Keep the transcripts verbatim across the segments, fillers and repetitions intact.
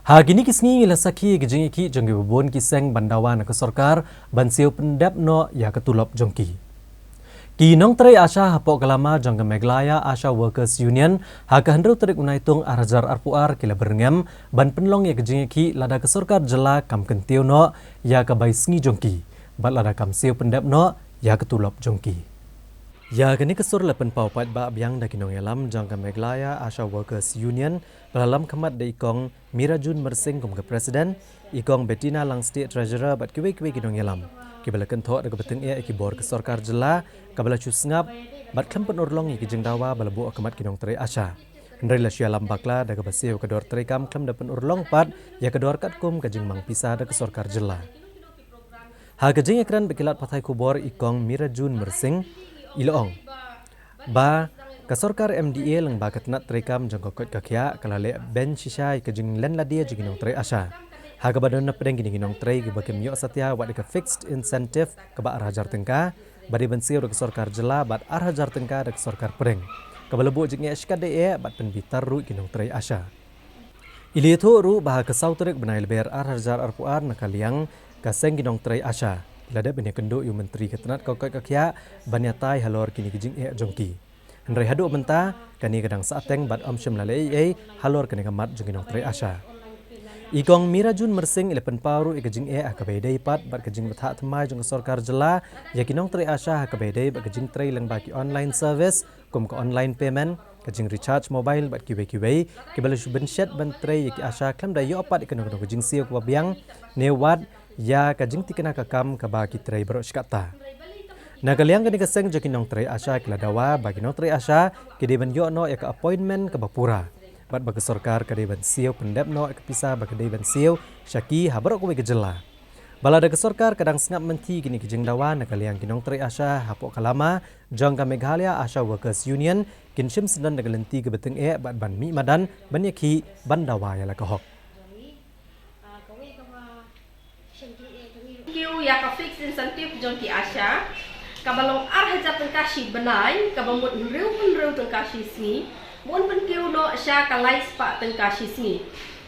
Ha kine ki sngi ngi la sakhi ïa ki jingïakhih jong kiba bun ki seng ban dawa na ka sorkar ban siew pyndep noh ïa ka tulop jong ki. Ki nongtrei ASHA hapoh ka lama jong ka Meghalaya ASHA Workers Union ha ka hynriew tarik u Naitung ar hajar arphew ar ki la byrngem ban pynlong ïa ka jingïakhih lada ka sorkar jylla kam kyntiew noh ïa ka bai sngi jong ki bad lada kam siew pyndep noh ïa ka tulop jong ki. Ïa kane ka sur la pynpaw paidbah biang da ki nongïalam jong ka Meghalaya ASHA Workers Union ba la lam khmat da i Kong Mirajun Myrsing kum ka President, i Kong Bettina Langstieh Treasurer bad kiwei kiwei ki nongïalam kiba la kynthoh da kaba tyngeh ïa ki bor ka sorkar jylla kaba la shu sngap bad khlem pynurlong ïa ki jingdawa ba la buh ha khmat ki nongtrei ASHA. Hynrei la shu ïalam bakla da kaba siew ka dor treikam khlem da pynurlong pat ïa ka dor katkum ka jingmang pisa da ka sorkar jylla. Ha ka jingïakren bad ki lad pathai khubor i Kong Mirajun Myrsing i la ong ba ka sorkar MDA lyngba ka tnat treikam jong ka koit ka khiah ka la leh beiñ shisha ïa ka jinglen lade jong ki nongtrei ASHA, ha kaba don na pdeng kine ki nongtrei kiba kim ïoh satia wat ïa ka fixed incentive kaba ar hajar tyngka ba dei ban siew da ka sorkar jylla bad ar hajar tyngka da ka sorkar pdeng, kaba la buh jingeh shikatdei eh bad pynbitar ruh ïa ki nongtrei ASHA. I la ïathuh ruh ba ha ka saw tarik bnai Lber ar hajar arphew ar na ka liang ka seng ki nongtrei ASHA ki la dep ban ïakynduh ïa u Myntri ka tnat ka koit ka khiah ban ïatai halor kine ki jingeh jong ki. Hynrei haduh mynta kane ka dang sahteng bad ym shym la leh ei ei halor kane ka mat jong ki nongtrei ASHA. I Kong Mirajun Myrsing i la pynpaw ruh ïa ka jingeh ha kaba ïadei pat bad ka jingbthah thymmai jong ka sorkar jylla ïa ki nongtrei ASHA ha kaba ïadei bad ka jingtrei lyngba ki online service kum ka online payment, ka jingrecharge mobile bad kiwei kiwei kiba la shu bynshet ban trei ïa ki ASHA khlem da ïoh pat ïa kano kano ka jingsiew kaba biang ne wat ïa ka jingthikna ka kam kaba ki trei baroh shi katta. Na ka liang kane ka seng jong ki nongtrei ASHA ki la dawa ba ki nongtrei ASHA ki dei ban ïoh noh ïa ka appointment kaba pura bad ba ka sorkar ka dei ban siew pyndep noh ïa ka pisa ba ka dei ban siew sha ki ha baroh kawei ka jylla. Ba lada ka sorkar ka dang sngap mynthi kine ki jingdawa na ka liang ki nongtrei ASHA hapoh ka lama jong ka Meghalaya ASHA Workers Union kin shim syndon da ka lynti kaba tyngeh bad ban mih madan ban ïakhih ban dawa ïa la ka hok. Kiew ïa ka fixed incentive jong ki ASHA kaba long ar hajar tyngka shi bnai kaba mut hynriew hynriew tyngka shi sngi, bun pynkiew noh sha ka lai spah tyngka shi sngi.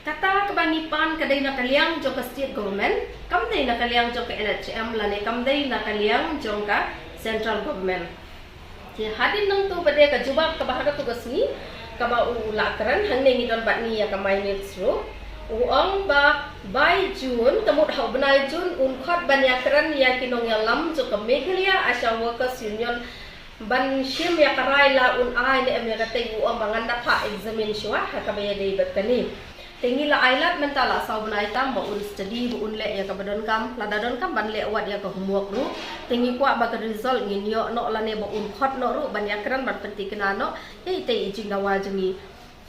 Kata kaba ngi pan ka dei na ka liang jong ka state government, kam dei na ka liang jong ka NHM lane kam dei na ka liang jong ka central government. Te hadien nangtu ba dei ka jubab kaba ha katu ka sngi kaba u la kren hangne ngi don bad ngi ïa ka minutes ruh. U ong ba bai June, ka mut ha u bnai June un khot ban ïa kren ïa ki nongïalam jong ka Meghalaya ASHA Workers Union ban shim ïa ka rai la un ai ne em ïa katei, u ong ba ngan da phah examine shuwa ha kaba ïadei bad kane. Te ngi la ailad mynta la saw bnai tam ba un study ba un leh ïa kaba donkam, lada donkam ban leh wat ïa ka homework ruh. Te ngi kwah ba ka result ngin ïoh noh lane ba un khot noh ruh ban ïa kren ban pynthikna noh ïa itei i jingdawa jong ngi.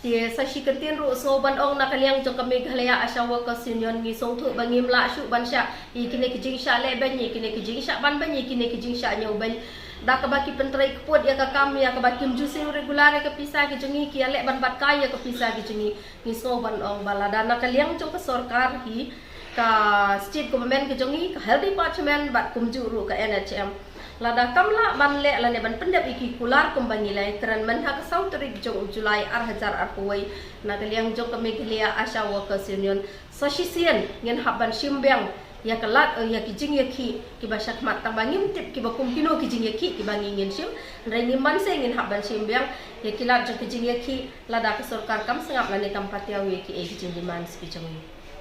Te sa shi kyntien ruh sngew ban ong na ka liang jong ka Meghalaya ASHA Workers Union ngi sngewthuh ba ngim lah shuh ban shah ïa kine ki jingshah leh beiñ, ïa kine ki jingshah ban beiñ, ïa kine ki jingshah ñiew beiñ. Da kaba ki pyntrei kput ïa ka kam, ïa kaba kim ju siew regular ïa ka pisa ki jong ngi, ki ïa leh ban bat kai ïa ka pisa ki jong ngi. Ngi sngew ban ong ba lada na ka liang jong ka sorkar hi, ka state government ka jong ngi, ka health department bad kumjuh ruh ka NHM, lada kam lah ban leh lane ban pyndep ïa ki kular kumba ngi la kren mynta ha ka saw tarik jong u July ar hajar arphew wei na ka liang jong ka Meghalaya ASHA Workers Union, sa shisien ngin hap ban shim biang ïa ka lad, eh, ïa ki jingïakhih kiba shakhmat, tangba ngim tip kiba kum kino ki jingïakhih kiba ngi ngin shim. Hynrei ngim banse ngin hap ban shim biang ïa ki lad jong ki jingïakhih lada ka sorkar kam sngap lane kam patiaw ïa kiei ki jingdemands ki jong ngi.